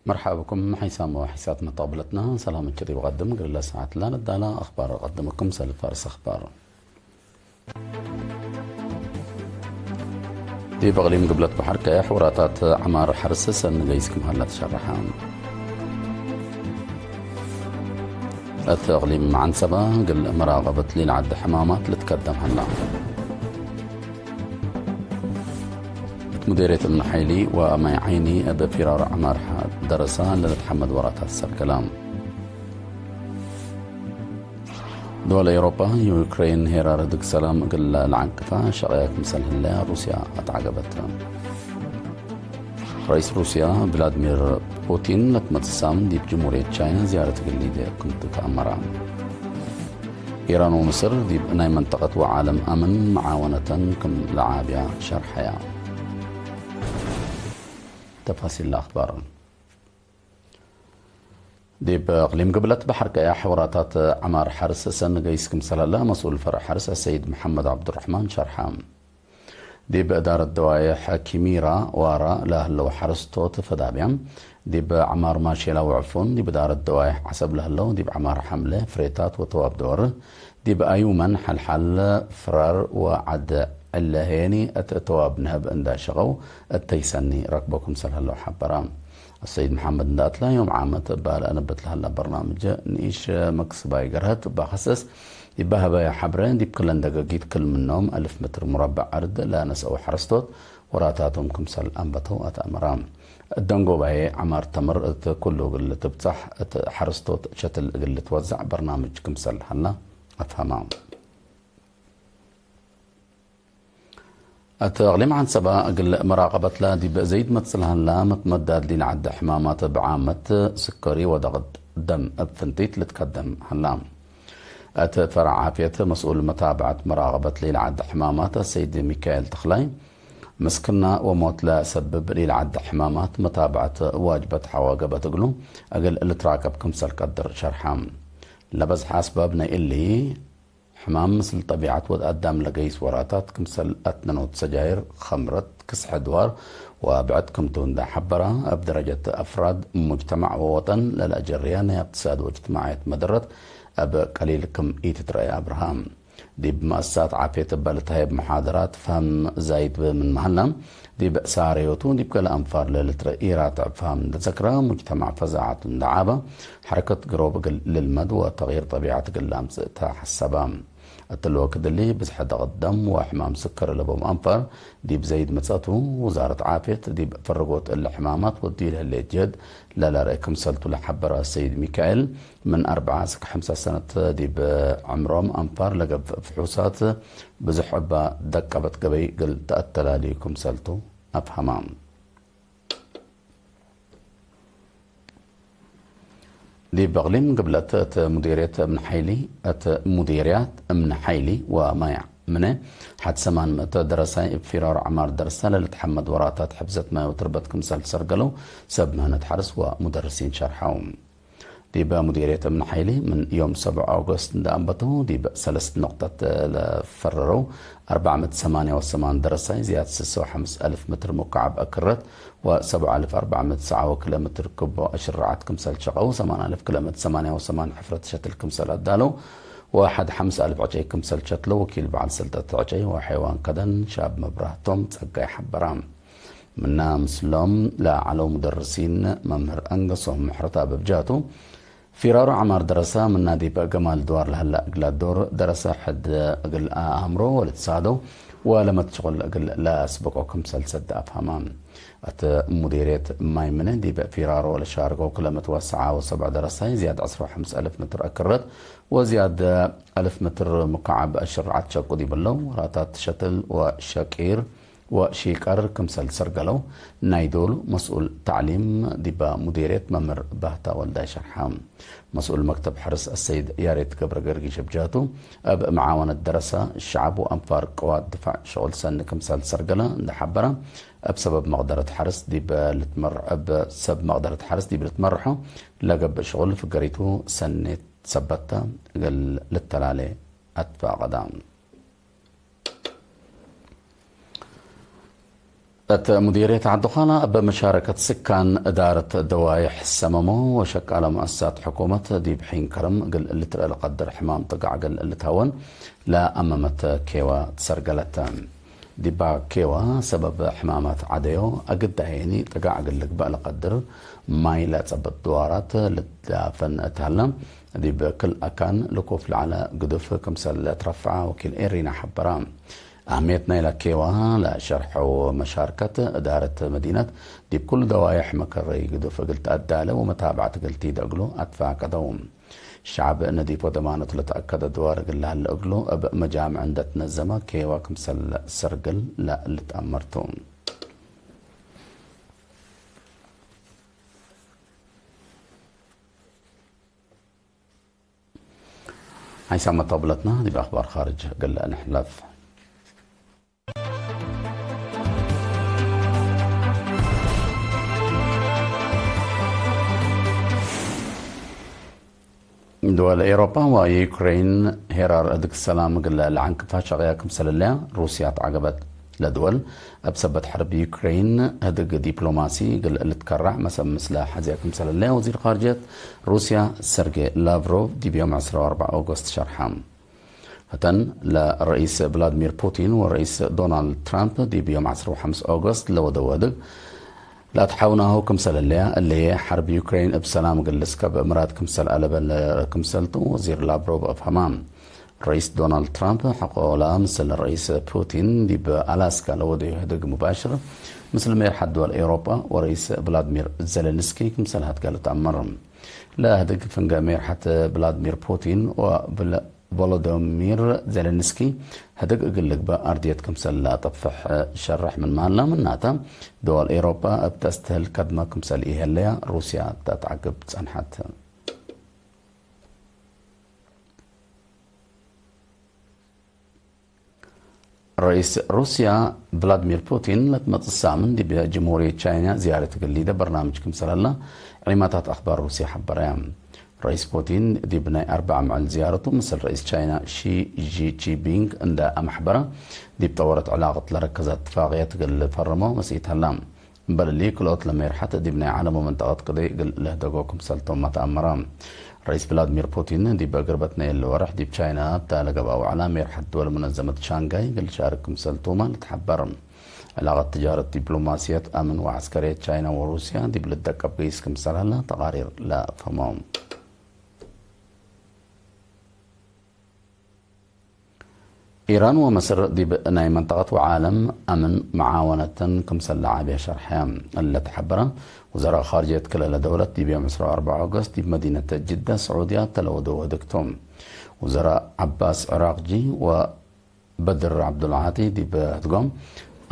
مرحبا بكم حيسام وحيسات مطابلتنا. سلام الكريم وقدم قل ساعة لا ندالا أخبار أقدمكم سلف فارس أخبار. دي بغليم قبلت بحركة حوراتات عمار حرس سن جيسكم هلا تشرحان. እቲ እቕሊም ዓንሰባ ግል መራቐበት ሊል ዓዲ ሕማማት ልትከደም ሃላ። እቲ ሙዴርየት እምኒ ሓይሊ ወማይ ዓይኒ እብ ፊራር ዓማር ደረሳ ለልትሓመድ ወራታት ሰርገላ። ዶል ኤውሮጳ ዩክሬን ሄራር ድግ ሰላም እግል ለዓንቅፋ ሸቕያ ክምሰል ህለያ ሩስያ ኣተዓገበት። ራይስ ሩስያ ቭላድሚር ፑቲን ለትመጽእ ሳምን ዲብ ጅምሁርየት ቻይና ዝያረት እግል ሊደ ክምቱ ተኣመራ። ኢራን ወምስር ዲብ ናይ መንጠቐት ወዓለም ኣምን መዓወነተን ክም ለዓብያ ሸርሐያ። ተፋሲል ለኣኽባር። ዲብ እቕሊም ግብለት ባሕር ቀያሕ ወራታት ዓማር ሓርስ ሰን ገይስ ክምሰል ሀለ መስኡል ፈርዕ ሓርስ ኣሰይድ መሓመድ ዓብዱራሕማን ሸርሓ። ዲብ እዳረት ደዋይሕ ኪሚራ ዋራ ለህለው ሓረስቶት ፈዳብያ፣ ዲብ ዓማር ማሼላ ውዕፉን፣ ዲብ እዳረት ደዋይሕ ዓሰብ ለህለው፣ ዲብ ዓማር ሓምለ ፍሬታት ወተዋብ ደወር፣ ዲብ ኣዩመን ሓልሓል ፍራር ወዓድ ዕለ ሄኒ እት እተዋብ ንህብ እንዳ ሸቐው እተይሰኒ ረክቦ ክምሰል ህለው ሓበራ። ኣሰይድ መሓመድ እንዳእትላ ዮም ዓመት እባ ለአነብት ለህላ በርናምጅ ንኢሽ መክስባይ ገርሀት እባ ኸሰስ ይባህበያ ሓብረ ዲብ ክለን ደገጊት ክል ምኖም ኣልፍ ምትር ሙረባዕ ዕርድ ለነሰኡ ሓረስቶት ወራታቶም ክምሰል ኣንበተው ኣተእመራ። እደንጎባዬ ዓማር ተምር እት ኩሉ እግል ትብጻሕ እት ሓረስቶት ሸትል እግል ልትወዛዕ በርናምጅ ክምሰል ሃላ ኣፍሃማ። እት እቕሊም ዓንሰባ እግል መራቐበትላ ዲብ ዘይድ መጽልሃላ መትመዳድ ሊል ዓዲ ሕማማት ብዓመት ስከሪ ወደቕት ደም እብ ፍንቲት ልትከደም ሃላ። እት ፈርዕ ዓፍየት መስኡል መታብዐት መራቐበት ሊል ዓዲ ሕማማት ኣሰይድ ሚካኤል ተኽላይ፣ ምስክና ወሞት ለሰብብ ሊል ዓዲ ሕማማት መታብዐት ዋጅበት ሓዋገበት እግሉ እግል ልትራከብ ክምሰል ቀድር ሸርሓ። ለበዝሐ ኣስባብ ናይ እሊ ሕማም ምስል ጠቢዓት ወድ ኣዳም ለገይስ ወራታት ክምሰል ኣትነኖት ሰጃይር፣ ኸምረት፣ ክስሐ ድዋር ወብዕድ ክምቱ እንዳ ሐበራ፣ እብ ደረጀት ኣፍራድ ሙጅተማዕ ወወጠን ለለአጀርያ ናይ እቅትሳድ ወእጅትማዕየት መደረት እብ ቀሊል ክም ኢትትረኤ ኣብርሃ። ዲብ መአሰሳት ዓፍየት እበ ልትሀየብ መሓደራት ፈህም ዛይድ ምን መሀላ፣ ዲብ ሳረዮቱ ዲብ ገለ አንፋር ለልትረኢ ራትዕ ፈህም እንደ ዘክረ፣ ሙጅተማዕ ፈዛዓት እንደ ዓበ፣ ሐረከት ግሮብ እግል ልልመድ ወተግይር ጠቢዓት እግል ለአምጽእ ተሐሰበ። እትሊ ወክድ እሊ ብዝሐ ደቕት ደም ወሕማም ስከር ለቦም አንፋር ዲብ ዘይድ መጸቱ፣ ውዛረት ዓፍየት ዲብ ፈርጎት እሊ ሕማማት ወድዩ ለህሌት ጀህድ ለለርኤ ክምሰልቱ ለሐበረ ሰይድ ሚካኤል፣ ምን አርብዓ እስክ ሐምሳ ሰነት ዲብ ዕምሮም አንፋር ለገብእ ፍሑሳት ብዙሕ እባ ደቀበት ገበይ እግል ተአተላልዩ ክምሰልቱ አፍሀማ። ዲብ እቅሊም ግብለት እት ሙዲርየት እምኒ ሐይሊ፣ እት ሙዲርያት እምኒ ሐይሊ ወማይ ምነ ሐድ ሰማን ምእተ ደረሳይ እብ ፊራር ዐማር ደርሳ ለልትሐመድ ወራታት ሕፍዘት ማይ ወትርበት ክምሰል ሰርገለው ሰብ ምህነት ሐርስ ወሙደርሲን ሸርሐው። ዲብ ሙዲርየት እምኒ ሐይሊ ምን ዮም ሰብዓ ኦገስት እንዳ አንበተው ዲብ ሰለስት ነቁጠት ለፈረረው አርባዕ ምእት ሰማንያ ወሰማን ደረሳይ ዝያድ ስሰ ወሐምስ አልፍ ምትር ሙካዕብ አክረት ወሰብዓ አልፍ አርባዕ ምእት ሰዓወ ኪሎ ሜትር ኩቦ አሽራዓት ክምሰል ሸቀው፣ ሰማን አልፍ ኪሎ ሜትር ሰማንያ ወሰማን ሕፍረት ሸትል ክምሰል አዳለው፣ ወሐድ ሐምስ አልፍ ዕጨይ ክምሰል ሸትለው፣ ወኪል በዓል ሰልጠት ዕጨይ ወሐይዋን ከደን ሻብ መብራህቶም ጸጋይ ሐበራ። ምና ምስሎም ለዐለው ሙደርሲን መምህር አንገሶም ምሕረት አበብጃቱ፣ ፊራሩ ዐማር ደረሳ ምና ዲብ ገማል ድዋር ለሀላ እግላ ዶር ደረሳ ሕድ እግል አእምሮ ወልትሳዶ ወለመት ሽቁል እግል ለአስብቆ ክምሰል ሰደ አፍሀማ። እት ሙዲርየት ማይ ምነ ዲብ ፊራሮ ለሻርገው ክለመት ወሰዓ ወሰብዕ ደረሳይ ዝያድ ዕስራ ወሐምስ አልፍ ምትር አክረት ወዝያድ አልፍ ምትር ሙካዓብ አሽርዓት ሸቁ ዲብለው ወራታት ሸትል ወሸቂር ወሺቀር ክምሰል ሰርገለው ናይ ዶሉ መስኡል ተዕሊም ዲባ ሙዲርየት መምህር ባህታ ወልዳይ ሸርሓ። መስኡል መክተብ ሐርስ አሰይድ ያሬት ገብረ ገርጊሽ እብ ጃቱ፣ እብ መዓወነት ደረሳ ሸዓብ ወአንፋር ቅዋት ድፋዕ ሸቁል ሰኒ ክምሰል ሰርገለ እንደ ሐበረ፣ እብ ሰበብ መቅደረት ሐርስ ዲብ ልትመር-፣ እብ ሰብ መቅደረት ሐርስ ዲብ ልትመርሖ ለገብእ ሸቁል ፍገሪቱ ሰኔት ሰበተ እግል ልተላሌ አትፋቀዳ። እት ሙዲርየት ዓዲ ዃላ እብ መሻረከት ስካን እዳረት ደዋይሕ ሰመሞ ወሸቃለ ሙአሰሳት ሕኩመት ዲብ ሒን ከርም እግል ልትርአ ለቀድር ሕማም ጥጋዕ እግል ልትሀወን ለአመመት ኬዋ ትሰርገለተ። ዲባ ኬዋ ሰበብ ሕማማት ዓደዮ አግዳየኒ ጥጋዕ እግል ልግበእ ለቀድር ማይ ለጸብጥ ድዋራት ልትዳፈን እት ሀለ፣ ዲብ ክል አካን ልኩፍ ለዐለ ግዱፍ ክምሰል ለትረፍዐ ወኪል ኤሪና ሐበራ። አህምየት ናይላ ኬዋ ለሸርሐው መሻርከት እዳረት መዲነት፣ ዲብ ኩሉ ደዋይሕ መከረይ ግዱፍ እግል ተአዳለ ወመታብዐት እግል ቲደ እግሉ አትፋቀደው። ሸዕብ ነዲፎ ደማነቱ ለተአከደ ድዋር እግል ለሀለ እግሉ እብ መጃምዕ እንደትነዘመ ኬዋ ክምሰል ሰርግል ለልትአመርቱ። ሓይሳም መታብለትና ዲብ ኣኽባር ኻርጅ እግል ንሕለፍ። ድወል ኤውሮጳ ወዩክሬን ሄራር እድግ ሰላም እግል ለዐንቅፋ ሸቕያ ክምሰለለያ ሩስያ ተዓገበት። ለድወል እብ ሰበት ሐርብ ዩክሬን ህድግ ዲፕሎማሲ እግል ልትከራዕ መሰብ ምስለ ሐዝያ ክምሰለለያ ወዚር ኻርጅየት ሩስያ ሰርጌ ላቭሮቭ ዲብ ዮም ዕስራ ወአርባዕ ኦገስት ሸርሐ። እተን ለረኢስ ቭላድሚር ፑቲን ወረኢስ ዶናልድ ትራምፕ ዲብ ዮም ዐስራ ወሐምስ ኦገስት ለወደወ እድግ ለአትሓውናሁ ክምሰለለያ እለየ ሐርብ ዩክሬን እብ ሰላም እግል ልስከብ ምራድ ክምሰል አለበ ክምሰልቱ ወዚር ላቭሮቭ አፍሀማ። ረኢስ ዶናልድ ትራምፕ ሐቆላ ምስል ረኢስ ፑቲን ዲብ አላስካ ለወደዩ ህድግ ሙባሽር ምስል ሜርሐት ድወል ኤውሮጳ ወረኢስ ቭላድሚር ዜሌንስኪ ክምሰል ሀትጋሉ ተአመር። ለህድግ ፍንገ ሜርሐት ቭላድሚር ፑቲን ወ ቮሎዶሚር ዜሌንስኪ ህድግ እግል ልግበእ አርድየት ክምሰል ለአጠፍሕ ሸርሕ ምን ማላ ምናተ፣ ድወል ኤውሮጳ እብ ተስትህል ከድመ ክምሰል ኢሀለያ ሩስያ ተትዓግብ ጸንሐት። ረኢስ ሩስያ ቭላድሚር ፑቲን ለትመጽእ ሳምን ዲብ ጅምሁርየት ቻይና ዝያረት እግል ሊደ በርናምጅ ክምሰል ዐላ ዒማታት አኽባር ሩስያ ሐበረያ። ረኢስ ፑቲን ዲብ ናይ አርብዓ መዕል ዝያረቱ ምስል ረኢስ ቻይና ሺ ጂቺንፒንግ እንዳ አመሕበረ፣ ዲብ ጠወረት ዕላቀት ለረከዘ እትፋቅየት እግል ፈረሞ መስኢት ሀላ። እምበል እሊ፣ ክልኦት ለሜርሐት ዲብ ናይ ዓለሙ መንጠቀት ቅደይ እግል ለህደጎ ክምሰልቶም መተአመረ። ረኢስ ቭላድሚር ፑቲን ዲብ ግርበት ናይ እሊ ወርሕ ዲብ ቻይና እተ ለገብአ ወዕላ ሜርሐት ድወል ሙነዘመት ሻንጋይ እግል ሻርክ ክምሰልቱመ ልትሐበር። ዕላቀት ትጃረት፣ ዲፕሎማስየት፣ አምን ወዐስከርየት ቻይና ወሩስያ ዲብ ልደቀብ ገይስ ክምሰል ሀለ ተቃሪር ለአፍሀሞ። ኢራን ወመስር ዲብ ናይ መንጠቀት ወዓለም አምን መዓወነተን ክምሰል ለዓብየ ሸርሐያ። እለ ተሐበረ ውዘራእ ኻርጅየት ክለለ ደውለት ዲብ ዮም ዕስራ ወአርባዕ ኦገስት ዲብ መዲነት ጅደ ስዑድያ ተለወደው ህድግቶም። ውዘራእ ዐባስ ዕራቅጂ ወበድር ዐብዱልዓቲ ዲብ ህድጎም፣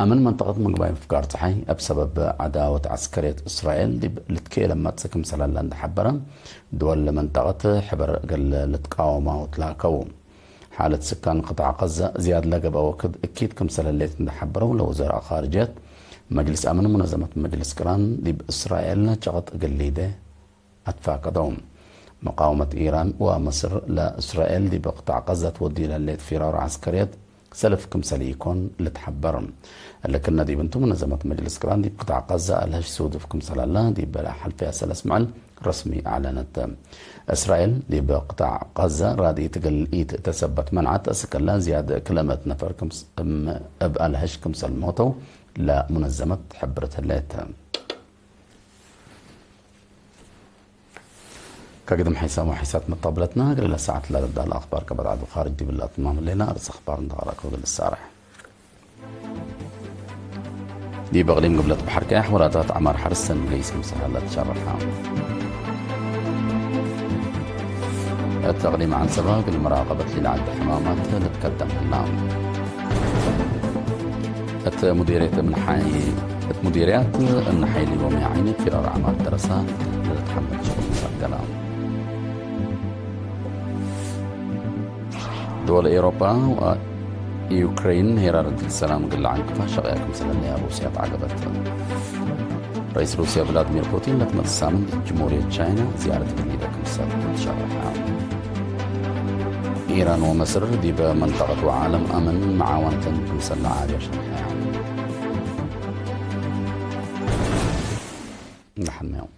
አምን መንጠቀት ምግባይ ምፍጋር ጸሓይ እብ ሰበብ ዐዳወት ዐስከርየት እስራኤል ዲብ ልትክኤለ መጽእ ክምሰል ሀለ እንደ ሐበረ፣ ድወል ለመንጠቀት ሕበር እግል ልትቃወማው ትላከው። ሓለት ስካን ቅጣዕ ቀዘ ዝያድ ለገብአ ወክድ እኪት ክምሰል ህሌት እንደ ሐበረው ለውዘራእ ኻርጅየት፣ መጅልስ አምን ሙነዘመት መጅልስ ቅራን ዲብ እስራኤል ጨቅጥ እግል ሊደ አትፋቀደው። መቃወመት ኢራን ወመስር ለእስራኤል ዲብ ቅጣዕ ቀዘ ትወዲ ለህሌት ፊራር ዐስከርየት ሰልፍ ክምሰል ኢኮን ልትሐበር። እሊ ክነ ዲብ እንቱ ሙነዘመት መጅልስ ቅራን ዲብ ቅጣዕ ቀዘ አልሀሽ ሱዱፍ ክምሰል ሀለ ዲብ ለሐልፈያ ሰለስ መዕል ረስሚ አዕለነት። እስራኤል ዲብ ቅጣዕ ቀዘ ራድኢት እግል ኢትእተሰበት መንዓት፣ እስክላ ዝያድ ክልአመት ነፈር ክምስ-፣ እም-፣ እብ አልሀሽ ክምሰል ሞተው ለሙነዘመት ሕብርት ህሌት። ከግድም ሓይሳም ወሓይሳት መጣብለትና፣ እግሪ ለሰዓት ለረዳ ለአኽባር ከበድ ዓዱ ኻርጅ ዲብላ ትማም ሌና፣ አርስ አኽባር እንተቐራእከ እግል ልሳራሕ። ዲብ እቅሊም ግብለት ባሕር ቀያሕ ወላታት ዐማር ሐርሰን ገይስ ክምሰል ሀላ ትሸረሓ። እት እቅሊም ዐንሰባ እግል መራቀበት ሊለ ዐዲ ሕማማት ልትከደም ህላ። እት ሙዲርየት እምንሓይ፣ እት ሙዲርያት እምንሓይ ሊቦምያ ዐይኒ ፊራር ዐማር ደረሳ ለልትሐመል ሽቁል ምሳገላ። ድወል ኤውሮጳ ወዩክሬን ሄራር እድል ሰላም እግል ለዐንቅፋ ሸቅያ ክምሰል ህለያ ሩስያ ተዓገበት። ረኢስ ሩስያ ቭላድሚር ፑቲን ለትመጽእ ሳምንት ጅምሁርየት ቻይና ዝያረት እግል ሊደ ክምሰል ትሸርሐ። ኢራን ወመስር ዲበ መንጠቀት ወዓለም አምን መዓወነተን ክምሰል ለዓብያ ሸርሐያ። ንሓምዮም።